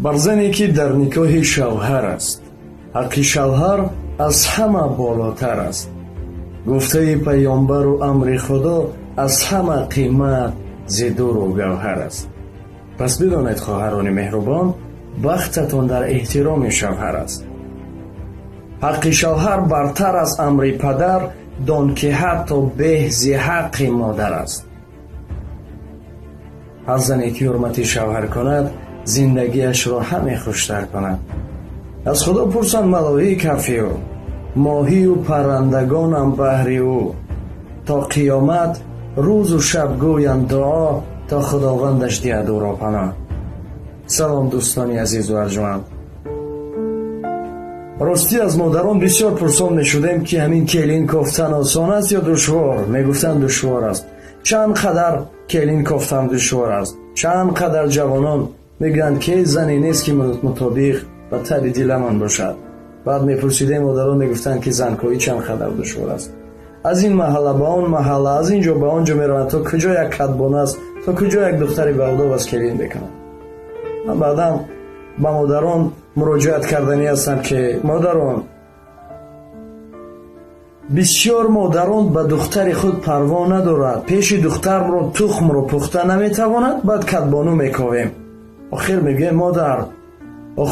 Бар зане ки дар никоҳи шавҳар аст, ҳаққи шавҳар аз ҳама болотар аст. Гуфтаи паёмбару амри Худо аз ҳама қимат зи дуру гавҳар аст. Пас бидонед, хоҳарони меҳрубон, бахтатон дар эҳтироми шавҳар аст. Ҳаққи шавҳар бартар аз амри падар, дон ки ҳатто беҳ зи ҳаққи модар аст. Ҳар зане ки ҳурмати шавҳар кунад, зиндагиашро ҳаме хуштар кунад. Аз Худо пурсанд малоик ҳарфи ӯ, моҳию паррандагонам баҳри ӯ. То қиёмат рӯзу шаб гӯянд дуо, то Худовандаш диҳад ӯро паноҳ. Салом, дӯстони азизу арҷманд. Ростӣ, аз модарон бисёр пурсон мешудем, ки ҳамин келин кофтан осон аст ё душвор. Мегуфтанд, душвор аст. Чанд қадар келин кофтан душвор аст? Чанд қадар ҷавонон мегӯянд, ки зане нест, ки мутобиқ ба таби диламон бошад. Баъд мепурсидем, модарон мегуфтанд, ки занкоӣ чанд қадар душвор аст. Аз ин маҳалла ба он маҳалла, аз ин ҷо ба он ҷо мераванд, то куҷо як кадбону аст, то куҷо як духтари баодоб аст, келин бикунанд. Ман баъдан ба модарон муроҷиат карданӣ ҳастам, ки модарон, бисёр модарон ба духтари худ парво надорад. Пеши духтарро тухмро пухта наметавонад, баъд кадбону мековем. Охир мегӯем: модар,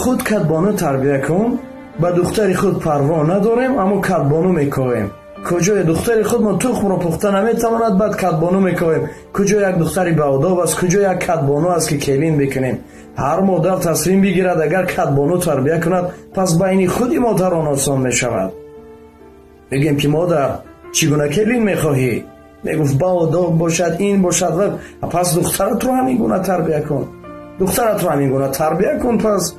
худ кадбону тарбия кун. Ба духтари худ парво надорем, аммо кадбону мековем. Куҷое духтари худмо тухмро пухта наметавонад, баъд кадбону мековем. Куҷо як духтари баодоб аст, куҷо як кадбону аст, ки келин бикунем? Ҳар модар таслим бигирад, агар кадбону тарбия кунад, пас байни худи модарон осон мешавад. Мегӯем, ки модар, чӣ гуна келин мехоҳӣ? Мегуфт, баодоб бошад, ин бошад. Ва пас духтаратро ҳамин гуна тарбия кун, духтаратро ҳамин гуна тарбия кун, пас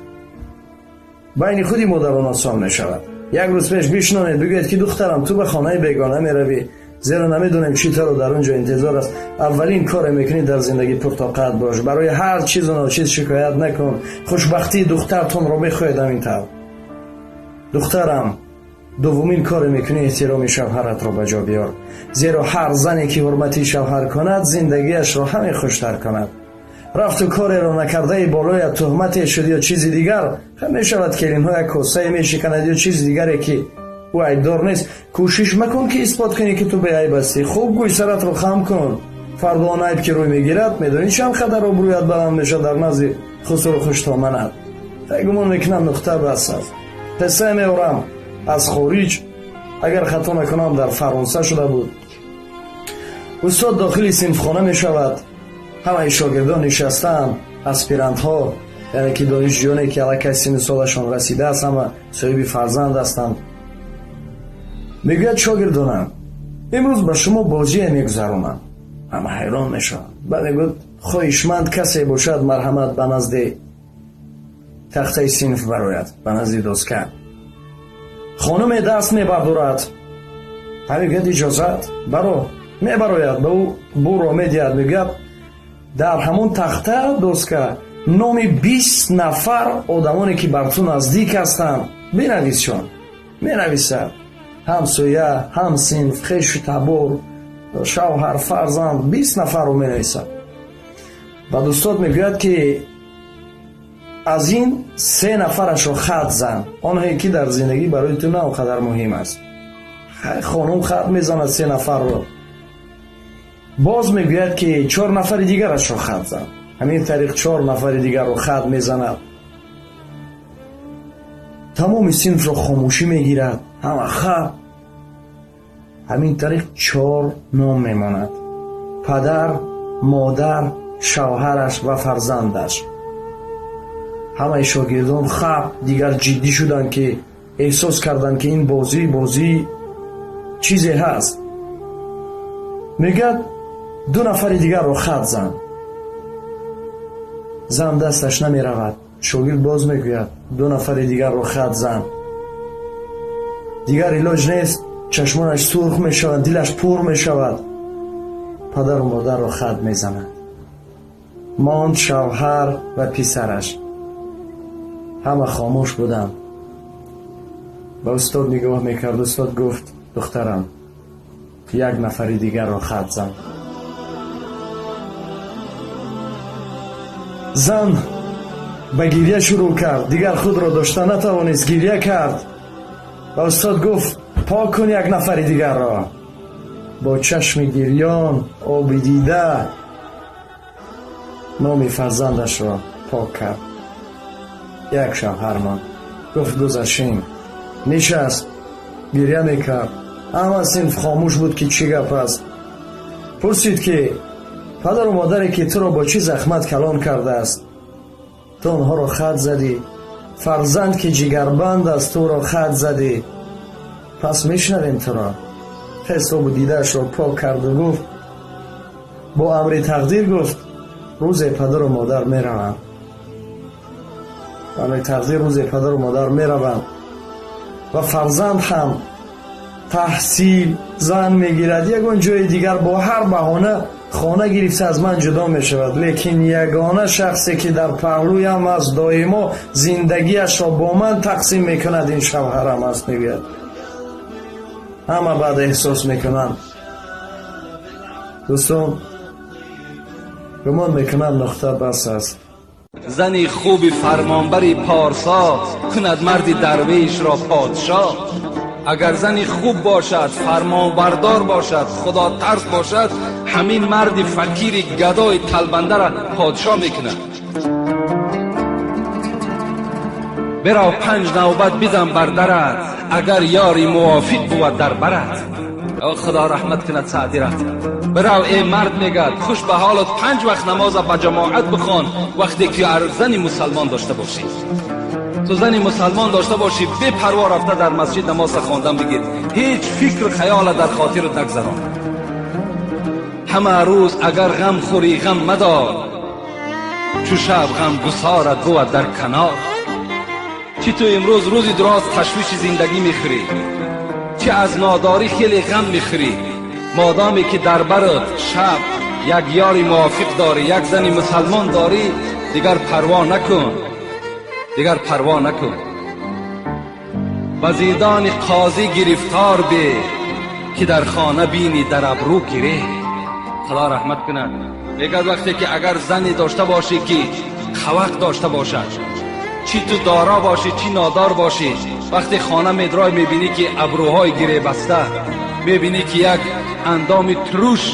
байни худи модарон осон мешавад. Як рӯз пеш бишнонед, бигӯед, ки духтарам, ту ба хонаи бегона меравӣ, зеро намедонем чӣ таро дар он ҷо интизор аст. Аввалин коре мекунӣ дар зиндагӣ, пуртоқат бош, барои ҳар чизу ночиз шикоят накун. Хушбахтии духтартонро мехоҳед ҳамин тавр. Духтарам, дуввумин коре мекунӣ, эҳтироми шавҳаратро ба ҷо биёр, зеро ҳар зане ки ҳурмати шавҳар кунад, зиндагиашро ҳаме хуштар кунад. Рафту кореро накардаи болоят туҳмате шуд ё чизи дигар мешавад, келинҳо як косае мешиканад ё чизи дигаре, ки ӯ айбдор нест, кӯшиш макун, ки исбот кунӣ, ки ту беайб ҳастӣ. Хуб гӯй, саратро хам кун. Фардо он айб ки рӯй мегирад, медонӣ, чанд қадар обрӯят баланд мешавад дар назди хусуру хуштоманат. Гумон мекунам, нуқта бас аст. Қиссае меорам аз хориҷ, агар хато накунам, дар Фаронса шуда буд. Устод дохили синфхона мешавад, ҳамаи шогирдон нишастаанд, аспирантҳо, яъне ки донишҷӯёне, ки аллакай синну солашон расидааст, ҳама соҳиби фарзанд ҳастанд. Мегӯяд: шогирдонам, имрӯз ба шумо бозие мегузаронам. Ҳама ҳайрон мешаванд. Баъд мегӯяд: хоҳишманд касе бошад, марҳамат, ба назди тахтаи синф барояд, ба назди доска. Хонуме даст мебардорад. Мегӯяд: иҷозат, баро. Мебарояд, ба ӯ бурро медиҳад. Мегӯяд: дар ҳамон тахта, доска, номи 20 нафар одамоне, ки бар ту наздик ҳастанд, бинависшон. Менависад: ҳамсоя, ҳамсинф, хешу табор, шавҳар, фарзанд, 20 нафарро менависад. Баъд устод мегӯяд, ки аз ин се нафарашро хат зан, онҳое ки дар зиндагӣ барои ту на он қадар муҳим аст. Хонум хат мезанад се нафарро. Боз мегӯяд, ки чор нафари дигарашро хат зан. Ҳамин тариқ чор нафари дигарро хат мезанад. Тамоми синфро хомӯшӣ мегирад, ҳама хат. Ҳамин тариқ чор ном мемонад: падар, модар, шавҳараш ва фарзандаш. Ҳамаи шогирдон хаб, дигар ҷиддӣ шуданд, ки эҳсос карданд, ки ин бозӣ бозӣ чизе ҳаст. Мегӯяд: ду нафари дигарро хат зан. Зан дасташ намеравад. Шогирд боз мегӯяд: ду нафари дигарро хат зан. Дигар илоҷ нест, чашмонаш сурх мешавад, дилаш пур мешавад, падару модарро хат мезанад. Монд шавҳар ва писараш. Ҳама хомӯш буданд, ба устод нигоҳ мекард. Устод гуфт: духтарам, як нафари дигарро хат зан. Зан Ба гирья шурӯъ кард, дигар худро дошта натавонист, гирья кард ва устод гуфт: пок кун як нафари дигарро. Бо чашми гирён, оби дида номи фарзандашро пок кард. Як шавҳар монд. Гуфт: гузашин. Нишаст, гирья мекард. Ҳама синф хомӯш буд, ки чӣ гап аст. Пурсид, ки падару модаре, ки туро бо чӣ захмат калон кардааст, ту онҳоро хат задӣ. Фарзанд, ки ҷигарбанд аст, туро хат задӣ. Пас мешнавем туро. Ҳисобу дидаашро пок карду гуфт: бо амри тақдир, гуфт, рӯзе падару модар мераванд. Амри тақдир, рӯзе падару модар мераванд ва фарзанд ҳам таҳсил, зан мегирад, ягон ҷои дигар бо ҳар баҳона хона гирифта аз ман ҷудо мешавад. Лекин ягона шахсе, ки дар паҳлӯям аст, доимо зиндагиашро бо ман тақсим мекунад, ин шавҳарам аст, мегӯяд. Ҳама баъд эҳсос мекунанд. Дӯстон, гумон мекунам, нуқта бас аст. Зани хуби фармонбари порсо кунад марди дарвешро подшоҳ. Агар зани хуб бошад, фармонбардор бошад, худотарс бошад, ҳамин марди фақири гадои талбандара подшоҳ мекунад. Бирав панҷ навбат бизан бар дарат, агар ёри мувофиқ бувад дар барат. Худо раҳмат кунад Саъдират. Бирав, эй мард, мегӯяд, хуш ба ҳолат, панҷ вақт намоза ба ҷамоат бихон, вақте ки зани мусалмон дошта бошӣ. Ту зани мусалмон дошта бошӣ, бепарво рафта дар масҷид намоза хондан бигир, ҳеҷ фикру хаёла дар хотират нагзарон. Ҳама рӯз агар ғам хӯрӣ, ғам мадор, чу шаб ғамгусорат бувад дар канор. Чӣ ту имрӯз рӯзи дуроз ташвиши зиндагӣ мехӯрӣ, чӣ аз нодорӣ хеле ғам мехӯрӣ, модоме ки дар барат шаб як ёри мувофиқ дорӣ, як зани мусалмон дорӣ, дигар парво накун, дигар парво накун. Ба зиндони қозӣ гирифтор бе, ки дар хона бинӣ дар абрӯ гире. Худо раҳмат кунад. Мегӯяд, вақте ки агар зане дошта бошӣ, ки хавақ дошта бошад, чӣ ту дора бошӣ, чӣ нодор бошӣ, вақте хона медрой, мебинӣ, ки абрӯҳои гиребаста, мебинӣ, ки як андоми туруш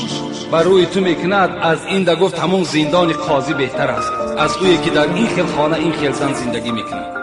ба рӯи ту мекунад, аз ин да гуфт, ҳамон зиндони қозӣ беҳтар аст аз ӯе, ки дар ин хел хона ин хел зан зиндагӣ мекунад.